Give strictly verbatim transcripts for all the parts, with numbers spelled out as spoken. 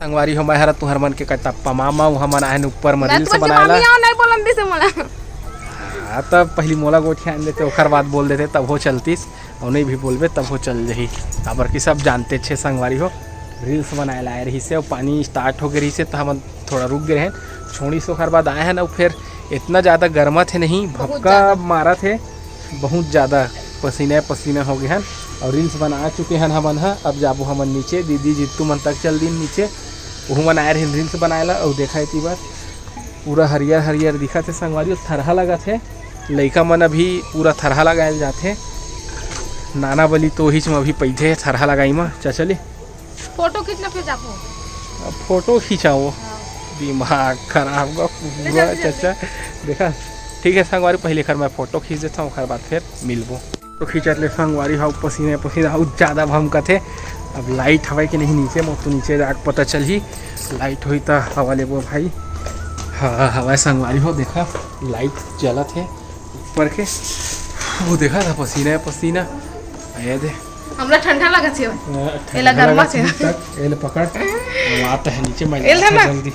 संगवारी हो, मैं हरा तुहर मन के कटप्पा मामा, उहाँ मन आए हन ऊपर म reels बनाए ला। नहीं बोलन दिसे मोला। हाँ, तब पहली मोला गोठियान देते, ओखर बाद बोल देते, तब हो चलतीस, और नहीं भी बोलबे, तब हो चल जही। काबर कि सब जानते छे संगवारी हो, reels बनाए ला आए रहिसे, और पानी start हो गए रहिसे, तो हमन थोड़ा रुक गए रहेन। छोड़ी से ओखर बाद आए हन, और फिर इतना ज़्यादा गर्मा थे नहीं, भपका मारा थे। बहुत ज़्यादा पसीना पसीना हो गए हन और reels बना चुके हन हमन ह। अब जाबो हमन नीचे, दीदी जीतू मन तक चल दिन नीचे, ओहू मन आए रहिन reels बनाए ला। और देखा एती बार पूरा हरियर हरियर दिखत हे संगवारी, थरहा लगत हे। लइका मन अभी पूरा थरहा लगाए ल जाथे, नाना बली तो ओहीच म अभी पइथे थरहा लगाई म। चचली फोटो खींचना फिर जाबो। अब फोटो खिंचाओ। हाँ। दिमाग खराब का पूरा चचा। देखा, ठीक है संगवारी, पहले खर मैं फोटो खींच देता हूँ, ओकर बाद फिर मिलबो। तो खींचत ले संगवारी हाउ पसीने पसीना हाउ ज्यादा भमकत हे। अब लाइट हवय कि नहीं नीचे म, तो नीचे जाके पता चलही। लाइट होई त हवा लेबो भाई। हाँ हवा संगवारी हो, देखा लाइट जलत हे ऊपर के। वो देखा था पसीना पसीना। ये दे। हमरा ठंडा लगत हे। हाँ, एला ठंडा गरमा लगत हे। तक एले पकड़। लात है नीचे मैं एल धर ना। जल्दी।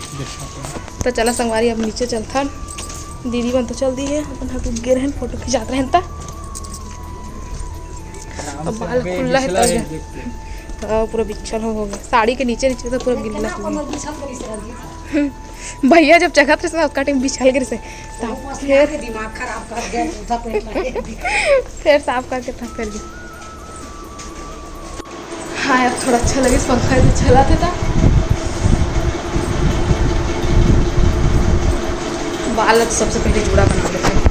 तो चला संगवारी, अब नीचे चलथन। दीदी मन तो चल दी है, अपन हाथ उगे रहन, फोटो खिंचात रहन ता। अब बाल खुला है तो। हाँ, पूरा बिछल हो, हो गया। साड़ी के नीचे नीचे तो पूरा गिल्ला हो गया। भैया जब चघत रहिस ना, ओतका टाइम बिछल गे रहिस, तब फिर दिमाग खराब कर दिया, जूता पहन के। फिर साफ करके तब फिर भी। हाँ यार, थोड़ा अच्छा लगे, पंखा तो चला था, था। बाल तो सबसे पहले जूड़ा बना लेते हैं।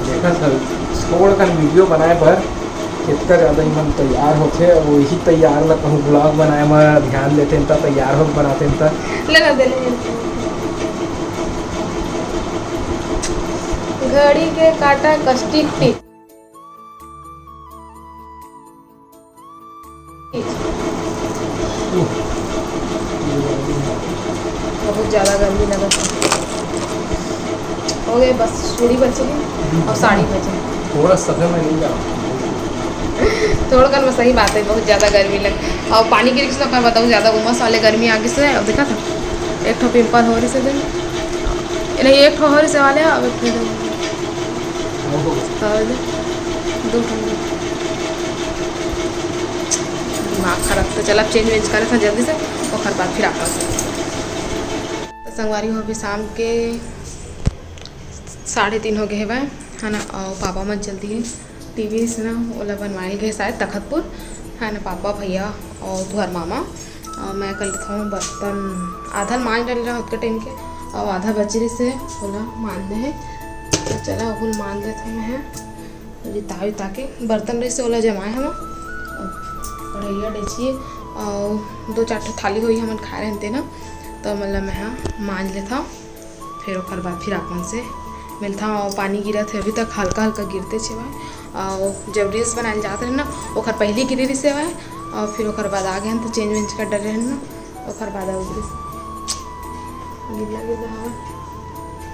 देखा सर, छोड़ कर वीडियो बनाए बर कितना ज्यादा ही मन तैयार होथे, और वही तैयार ला कहूँ ब्लॉग बनाए म ध्यान देते त तैयार हो बनाते त। ले ना दे ले। घड़ी के काटा कष्टी टिक। बहुत ज्यादा गर्मी लगत हे। हो गए बस, चूड़ी बचे हे और साड़ी बचे हे। थोड़ा सफेद में नहीं जाओ। थोड़ा कन में सही बात है, बहुत ज्यादा गर्मी लग। और पानी गिर के तो मैं बताऊँ, ज्यादा उमस वाले गर्मी आगे से। अब देखा था, एक ठो पिंपल हो रही से दिन, नहीं, एक ठो हो रही से वाले, अब एक ठो और दे, दो ठो। दिमाग खराब। तो चल, अब चेंज वेंज करे था जल्दी से, ओकर बाद फिर आता हूँ। तो संगवारी हो, अभी शाम के साढ़े तीन हो गए हवय, है ना। और पापा मन जल्दी टीवी से ना ओला बनवाए गए शायद तखतपुर, है ना। पापा, भैया और तुहर मामा। और मैं कर लेता हूँ बर्तन, आधा मांज डाल रहा हूँ उतके टाइम के, और आधा बच रही से ओला मांजने है। तो चला, ओहू मांज लेता हूँ मैं। रिताई ताके बर्तन रहिसे ओला जमाए हवं, कढ़ैया, डेची और दो चार ठो थाली होई हमन खाए रहन तेन, तो मतलब मैं हा मांज लेथव। फिर ओकर बाद फिर आप मन से मिलथव। और पानी गिरत हे, अभी तक हल्का हल्का गिरते छे भाई। और जब reels बनाए जात रहे ना, ओकर पहली गिरी रहिसे भाई, और फिर ओकर बाद आ गए हन तो चेंज वेंज कर डरे रहन ना। ओकर बाद अउ गिरला गिरला हवा।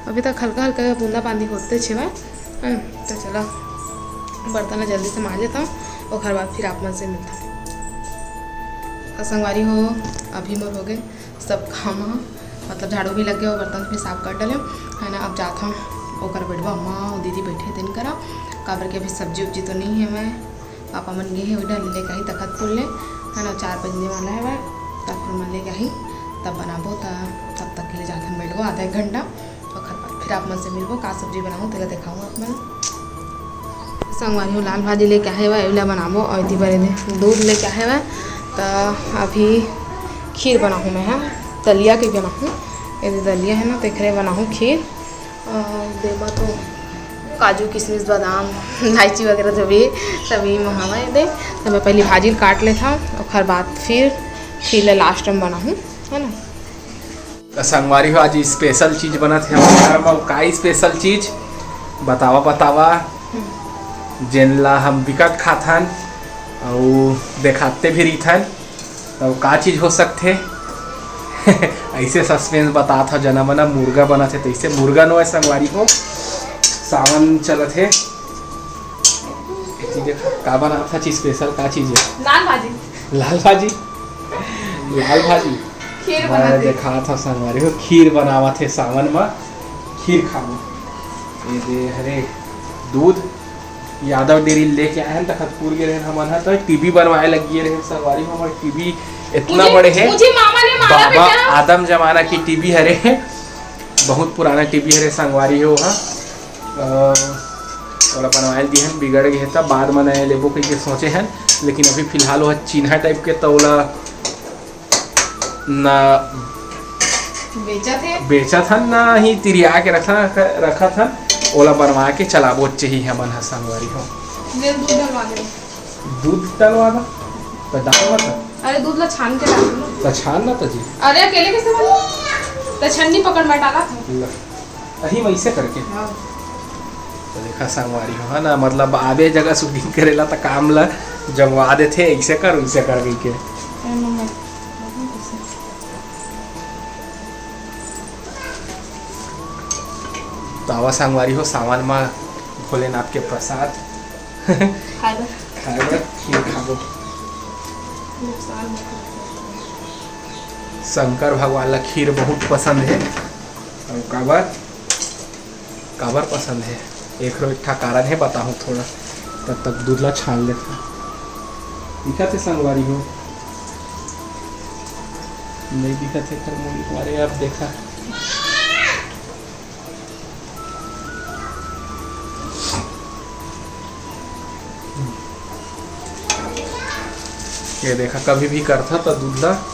अभी तक हल्का हल्का बूंदा बांदी होते छे बा। हैं, तो चला बर्तन ला जल्दी से मांज लेता हूँ, ओकर बाद फिर आप मन से मिलता हूँ। और संगवारी हो, अभी मोर हो गए सब काम, मतलब झाड़ू भी लग गया और बर्तन भी साफ कर डाले, है ना। अब जात हूँ ओकर बेटवा अम्मा और दीदी बैठे दिन करा, काबर के अभी सब्जी उब्जी तो नहीं है मैं पापा मन गे हे, ओइडा ले लेके आही तखतपुर ले, है ना, चार बजने वाला है वह, तखतपुर में लेके आही, तब बनाबो। त तब तक के लिए जाथन बैठबो आधा एक घंटा, ओकर बाद फिर आप मन से मिलबो, का सब्जी बनाऊँ तेला देखाऊँ आप मन। संगवारी हो, लाल भाजी लेके आहे वह, एला बनाबो, और इति बर एदे दूध लेके आहे वह, त अभी खीर बनाहूँ मैं, हाँ, दलिया के बनाहूँ, एदे दलिया है ना, तेखरे बनाहूँ खीर। और देवा तो काजू, किशमिश, बादाम, इलायची वगैरह जो भी, तभी मंगावा ये दे। तो मैं पहले भाजी ल काट लेथव, ओकर बाद फिर, फिर लास्ट में बनाहूँ, है ना। त संगवारी हो, आज स्पेशल चीज बनत हे हमर घर म। अउ का स्पेशल चीज? बतावा, बतावा। जेन ला हम बिकट खाथन, अउ देखाते भी रहिथन। अउ का चीज हो सकथे? ऐसे सस्पेंस बतात ह, जना मना मुर्गा बनत हे, तैसे मुर्गा नो हे संगवारी हो, सावन चलत हे। एती देख, का बनात ह, चीज स्पेशल का चीज हे? लाल भाजी। लाल भाजी? लाल भाजी? खीर मैं बनाथे। देखात ह संगवारी हो, खीर बनावत हे सावन म, खीर खाबो। ये दे हरे दूध, यादव डेयरी लेके आए हन, तखतपुर गे रहेन हमन ह, तो टीवी बनवाए लग गे रहेन संगवारी हो। हमर टीवी इतना मुझे, बड़े हे, मुझे मामा ने मारा बाबा बेटा। आदम जमाना की टीवी हरे, बहुत पुराना टीवी हरे संगवारी हो। हाँ, अ, ओला बनवाए ल दिहन, बिगड़ गे हे, तब बाद म नया लेबो कहिके सोचे हन, लेकिन अभी फिलहाल वो चीन्हा टाइप के, तो ओला ना बेचत हे। बेचत हन, ना ही तिरिया के रखा, रखत हन। ओला बनवा के चलाबो चाहिए हमन ह संगवारी हो। ले दूध डलवा दे। दूध डलवा दा। तो डाल मत। अरे दूध ला छान के डाल दो ना। तो छान ना तो जी। अरे अकेले कैसे बनी? तो छन्नी पकड़, मैं डाला था। ल। अही वैसे करके। हाँ। तो देखा संगवारी हो, है ना, मतलब आबे जगह शूटिंग करेला त काम ला जमवा देथे, ऐसे कर, वैसे कर कहिके। अरे मम्मी। तो आवा संगवारी हो, सावन म भोलेनाथ के प्रसाद खाए बर। खाए बर खीर खाबो। नुकसान मत कर। शंकर भगवान ला खीर बहुत पसंद हे। अउ काबर, काबर पसंद हे, एकरो एक ठा कारण हे, बताहूँ थोड़ा। तब तक दूध ला छान लेथन। दिखत हे संगवारी हो? नहीं दिखत हे, कर मुड़ी मारे, अब देखा। ये देखा, कभी भी करथा त दूध ला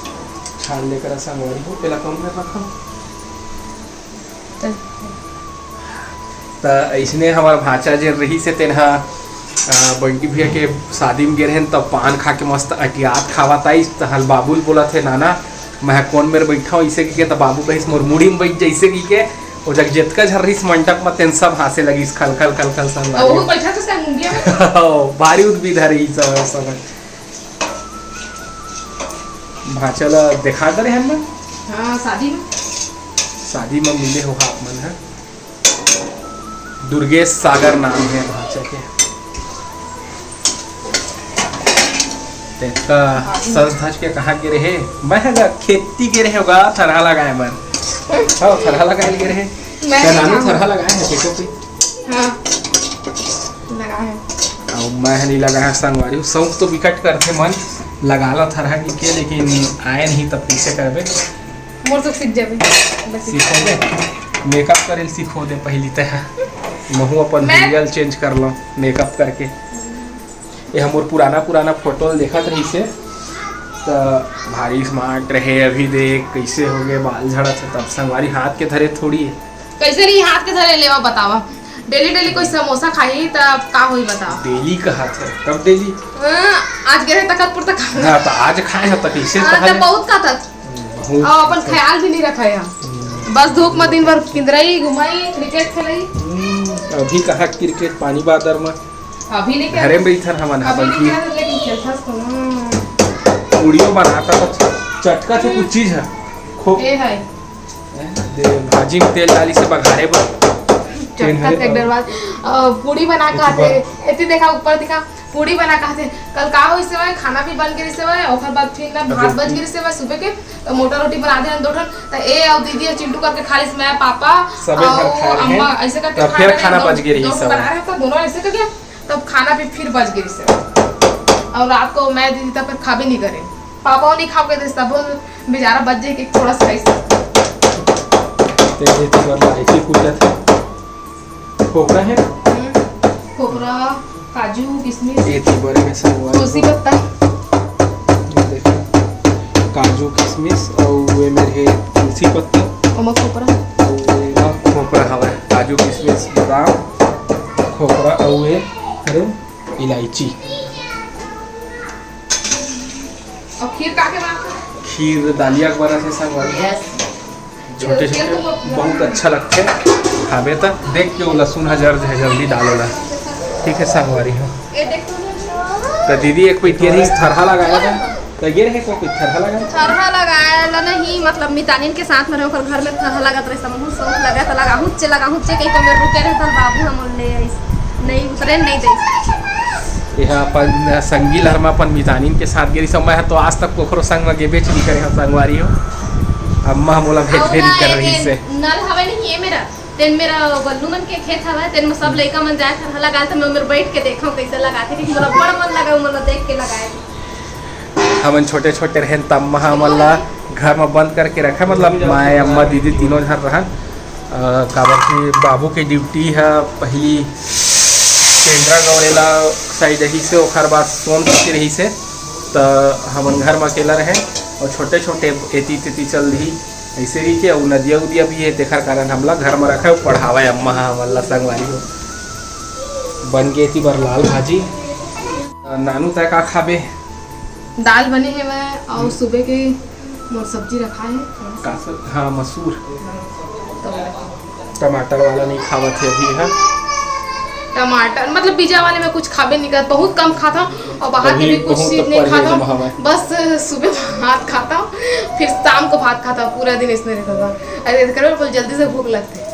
छान लेकर संगवारी हो, तेला कम में रखा। त अइसने हमर भांचा जेन रहिस हे, तेन ह, अ, बंटी भैया के शादी में गे रहेन, त पान खा के मस्त अटियात खावत आइस। त हल बाबू ल बोलत हे, "नाना, मैं ह कोन मेर बइठा हूँ?" अइसे कहिके, त बाबू कहिस, "मोर मुड़ी में बइठ जा," अइसे कहिके। ओ जग जेतका झन रहिस मंडप म, तेन सब हाँसे लगिस, खल, खल, खल, खल, सब अउ लागे। वो बइठा तो संग मुंडिया में। भारी उद्विधा रहिस सब, सब। भांचा ल देखा डरे हन ना? हाँ, शादी में। शादी में मिले हो आप मन ह। दुर्गेश सागर नाम हे भांचा के। तेका सज धज के कहाँ गे रहे? मैं ह गा खेती गे रहे होगा, थरहा लगाए बर। हाँ, थरहा लगाए गे रहे। मैं तें नानू काम थरहा लगाए हे, देखो भी। हाँ, लगाए हे। अउ मैं ह नहीं लगाए हे संगवारी। शौक तो बिकट करथे मन, लगा ला थरहा के, लेकिन आए नहीं, तब कैसे करबे? मोर तो सीख जाबे। बस सीखो दे, मेकअप करे ल सीखो दे पहली ते। महू अपन मैं हुलिया ल चेंज कर लो मेकअप करके। ये हमर पुराना, पुराना फोटो ल देखत रहिसे, त भारी स्मार्ट रहे। अभी देख कैसे हो गए, बाल झड़त हे। तब संगवारी हाथ के धरे थोड़ी हे। कैसे नहीं हाथ के धरे, लेवा बतावा। डेली डेली कोई समोसा खाही त का होई बतावा? डेली कहा था, कब डेली? हाँ, आज गे रहे तखतपुर तक। हाँ, त आज खाए ह, त कैसे हाँ, कहले? त बहुत का था। बहुत अउ अपन अच्छा। ख्याल भी नहीं रखा है। हम्म। बस धूप में दिन भर किंदरई, घुमाई, क्रिकेट खेलई। हम्म, अभी कहाँ क्रिकेट, पानी बादर में? अभी नहीं घरे में खेलत। बैठन हमन ह, अभी नहीं बल्कि खेलत, लेकिन खेलथस तो ना। पूड़ियो बनाता तो चटका से कुछ चीज है। खूब ए है। दे, भाजी में तेल डाली से बघारे बर। चटका से एक डर बाद, अ, पूड़ी बना के एक आते, बार। एती देखा, ऊपर दिखा। पूड़ी बना कहथे, कल का होइस हवय, खाना भी बन गे रिहिस हवय, ओखर बाद फिर ना भात अभी बच गे रिहिस हवय सुबह के, त मोटा रोटी बना दे हन दो ठन, त ए अउ दीदी अउ चिंटू करके खा लिस, मैं, पापा सबे झन अउ खाए रहे। अम्मा, ऐसे करके तब खा फिर रहे खाना दो, बच गे रिहिस दो हवय। बना रहे थे दोनों ऐसे करके, तब खाना भी फिर बच गे रिहिस हवय। अउ रात को मैं दीदी तब फिर खाबे नहीं करे, पापा नहीं खाओ के दे, तब बेचारा बच जाए कि थोड़ा सा खाइस। ते दे तो बदला ऐसे पूछा था। खोपरा है? हम्म, खोपरा, काजू, किशमिश, ये तो बड़े में सब हुआ है। तुलसी पत्ता। ये देखो, काजू, किशमिश अउ ये मेर हे तुलसी पत्ता। ओमा खोपरा। अउ ये खोपरा हवा है, काजू, किशमिश, बादाम। ओकरा अउ ये, अरे, इलायची। अउ खीर का के बात है? खीर दलिया के बनत हे संगवारी। यस। छोटे छोटे, बहुत अच्छा लगथे खाबे त। देख के वो लहसुन ह जर जाए जल्दी डालो ला। ठीक है संगवारी हो। ये देखो ना। त दीदी एक पइटिया रहिस थरहा लगाए ला। त गे रहे को कोई थरहा लगाए? थरहा लगाए ला नहीं, मतलब मितानिन के साथ में रहे, ओकर घर में थरहा लगत रहिस, त महू शौक लगा त लगाहूँ चे, लगाहूँ चे, कहीं को मेरे रुके रहे, त बाबू हम ले आइस। नहीं उतरे, नहीं दे। यह अपन संगी लहर में अपन मितानिन के साथ गे रहिस, मैं तो आज तक कोखरो संग में गेबे च नहीं करे हूँ संगवारी हो। अम्मा मोला भेजबे नहीं कर रहिस हे। नल हवे नहीं, ये मेरा, तेन मेरा बल्लू मन के खेत हवे, तेन में सब लइका मन जाए थरहा लगाए, त मैं मेर बैठ के देखूँ कैसे लगाथे, क्योंकि मोला बड़ मन लगा, मोला देख के लगाए। हमन छोटे छोटे रहेन त अम्मा ह हमन ला घर म बंद करके रखे, मतलब मैं, अम्मा, दीदी तीनों झन रहन। अ, काबर कि बाबू के ड्यूटी ह पहिली पेंड्रा गौरेला साइड रहिस हे, ओखर बाद सोनपुर के रहिस हे, त हमन घर म अकेला रहेन अउ छोटे छोटे एती तेती चल दिही। ऐसे रहिके अउ नदिया उदिया भी हे, तेखर कारण हमला घर म रखे अउ पढ़ावे अम्मा ह हमन ला संगवारी हो। बन गे एती बर लाल भाजी। अ, नानू तय का खाबे? दाल बने हे वह, अउ हम्म। सुबह के मोर सब्जी रखा है। का सब? हाँ, मसूर। तो टमाटर वाला नहीं खावत है अभी, हाँ। टमाटर, मतलब, बीजा वाले में कुछ खाबे नहीं करत, बहुत कम खाता हूँ, और बाहर के तभी भी कुछ बहुत चीज नहीं परहेज खाता में हूँ। हवे। बस सुबह भात खाता हूँ, फिर शाम को भात खाता हूँ, पूरा दिन इसमें रहता था। अरे, करबे बोल, जल्दी से भूख लगती है।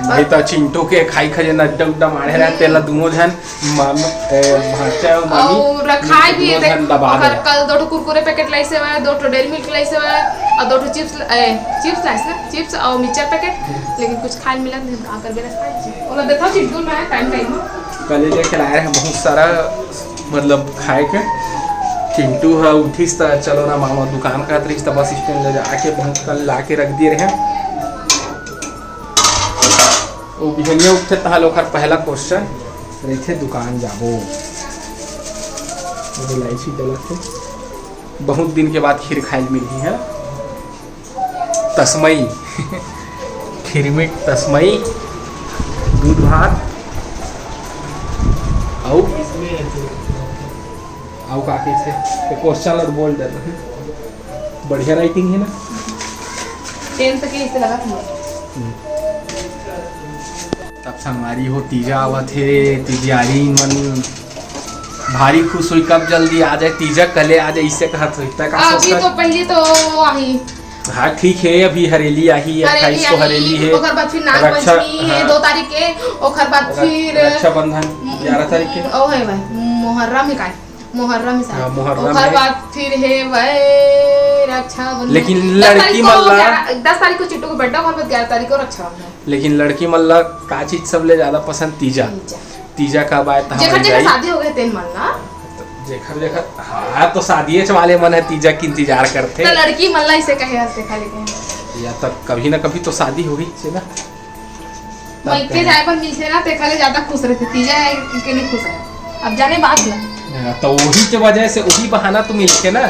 नहीं तो चिंटू के खाई खजे अड्डा उड्डा मारे रहते, हम्म। तेला दोनों झन माम-, ए, भांचा अउ मामी, और रखाए भी है, दोनों झन दबा ओकर दे। कल दो ठो कुरकुरे पैकेट लाइस हवय, दो ठो डेयरी मिल्क लाइस हवय, और दो ठो चिप्स, ए, चिप्स लाइस ना, चिप्स और मिक्सचर पैकेट, लेकिन कुछ खाए मिला नहीं, का करबे रखाए। ओला देखो चिंटू ना टाइम टाइम। कल ले खिलाए रहे बहुत सारा, मतलब खाए के। चिंटू ह उठिस त चलो ना मामा दुकान का रहिस त बस स्टैंड ले जाके बहुत कल ला के रख दिए रहे। वो बिहनिया उठथे तहाल ओखर पहला क्वेश्चन रहिथे, "दुकान जाबो।" वो इलायची डलत हे, बहुत दिन के बाद खीर खाए ल मिलही है। तस्मई खीरमिट तस्मई, दूध भात, अउ, अउ का कहिथे? क्वेश्चन ला बोल दे। बढ़िया राइटिंग है ना? टेंथ के इसे लगा था। हम्म। तब संगवारी हो, तीजा आवत हे, तीजियारी मन भारी खुश हुई, कब जल्दी आ जाए तीजा, कले आ जाए, इसे कहत हुई। तय का अभी सोचता? तो पहले तो आही। हाँ, ठीक है, अभी हरेली आही, हरेली अट्ठाईस को आही, हरेली है। ओकर बाद फिर नाग रक्षा, पंचमी है, हाँ। दो तारीख के, ओकर बाद र-, फिर रक्षाबंधन, ग्यारह तारीख के। ओ है भाई, मुहर्रम है काय? मुहर्रम ही शायद। हाँ, मुहर्रम ओकर है। बाद फिर हे वै रक्षाबंधन। लेकिन दस लड़की तारीख को मन ला ग्यारह, दस तारीख को चिट्टू को बर्थडे, ओकर बाद ग्यारह तारीख को रक्षाबंधन। लेकिन लड़की मन ला का चीज सबले ज्यादा पसंद? तीजा। तीजा। तीजा का बात जेकर हमन जेकर जाई। शादी हो गए तेन मन ला। जेकर जेकर, हाँ, तो शादीच वाले मन है तीजा के इंतजार करथे। तो लड़की मन ला इसे कहे हंस देखा लेकिन। या तब कभी ना कभी तो शादी होही से ना। तब मइके कहे। जाए बर मिलथे ना, तेखर ले ज्यादा खुश रहिथे, तीजा है के नहीं खुश रहे। अब जाने बात ला। हाँ, तो वही के वजह से, वही बहाना तो मिलथे ना।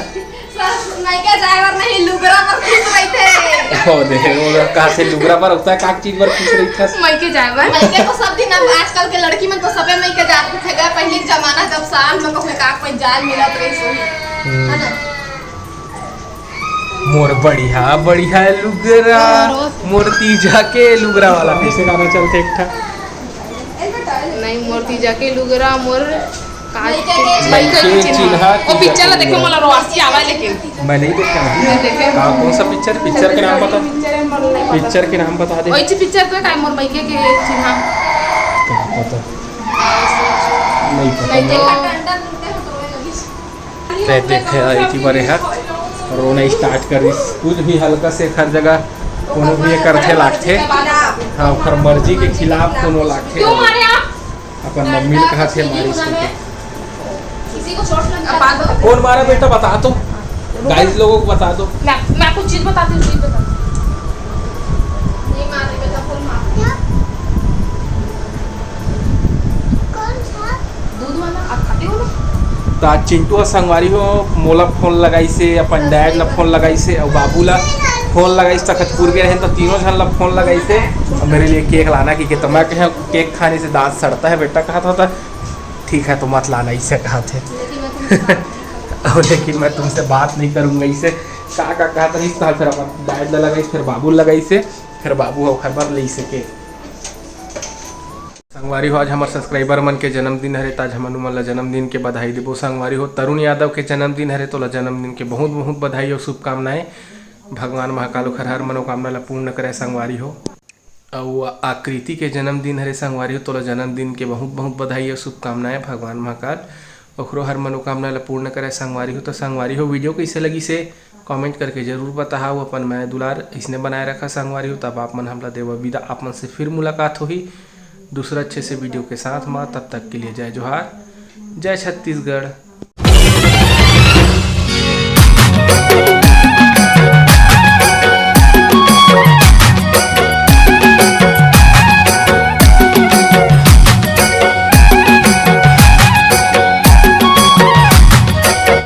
सर, मइके जाए बर नहीं, लुगरा बर खुश रहिथे। ओ दे, वो लोग कहा से लुगरा बर होता है, का चीज बर खुश रहिथे? मइके जाए बर। मइके तो सब दिन, अब आजकल के लड़की मन तो सबे मइके जात थे, पहले के जमाना जब साल में कहूँ का कोई जान मिलत रही सही। हम्म। है ना? मोर बढ़िया बढ़िया लुगरा, मोर तीजा के लुगरा वाला फिर से गाना चलथे एक ठा। नहीं, मोर तीजा के लुगरा, मोर का मइके के चिन्हा। चिन्हा, वो पिक्चर ला देखो, मोला रोवासी आवा, लेकिन मैं नहीं देखा हूँ। मैं देखे। का, कौन सा पिक्चर? पिक्चर के नाम बता। पिक्चर के नाम बता दे। वही पिक्चर तो है, मोर मइके के चिन्हा। का पता? नहीं पता। नहीं तो ते देखे, एती बरे ह रोना स्टार्ट करिस। कुछ भी हल्का से हर जगह कोनो भी ये करथे लागथे। हाँ, ओकर मर्जी के खिलाफ कोनो लागथे। क्यों मारे आप? अपन मम्मी ने कहा थे मारिस करके। किसी को चोट लग जाए तो? कौन मारा बेटा, बता तो। गाइस लोगों को बता दो। मैं, मैं आपको चीज बताती हूँ, चीज बताती हूँ। नहीं मारे बेटा, फोन मार। दूध वाला आप खाते हो ना? त आज चिंटू ह संगवारी हो मोला फोन लगाइसे, अपन डैड ला फोन लगाइसे, अउ बाबू ला। फोन लगाइस, तखतपुर गे रहेन, तो तीनों झन ला फोन लगाइस हे, "अब मेरे लिए केक लाना," कि, कि तो मैं कहे, "केक खाने से दांत सड़ता है बेटा," कहा था, तो "ठीक है, तो मत लाना," इसे कहा थे। "और लेकिन मैं तुमसे बात नहीं करूंगा," इसे का का कहा था, इस तरह फिर अपन डैड ला लगाइस, फिर बाबू ला लगाइस हे, फिर बाबू ओखर बर लेइस हे केक। संगवारी हो, आज हमर सब्सक्राइबर मन के जन्मदिन हरे, त आज हमन उमन ला जन्मदिन के बधाई देबो। संगवारी हो, तरुण यादव के जन्मदिन हरे, तोला जन्मदिन के बहुत बहुत बधाई और शुभकामनाएं। भगवान महाकाल ओखर हर मनोकामना ला पूर्ण करे संगवारी हो। अउ आकृति के जन्मदिन हरे संगवारी हो, तोला जन्मदिन के बहुत बहुत बधाई और शुभकामनाएं। भगवान महाकाल ओखरो हर मनोकामना ला पूर्ण करे संगवारी हो। तो संगवारी हो, वीडियो कैसे लगिस हे कमेंट करके जरूर बताहव। अपन मया दुलार इसने बनाए रखा संगवारी हो, तब आप मन हमला देवा विदा। आप मन से फिर मुलाकात होही दूसरा अच्छे से वीडियो के साथ मा। तब तक के लिए जय जोहार, जय छत्तीसगढ़।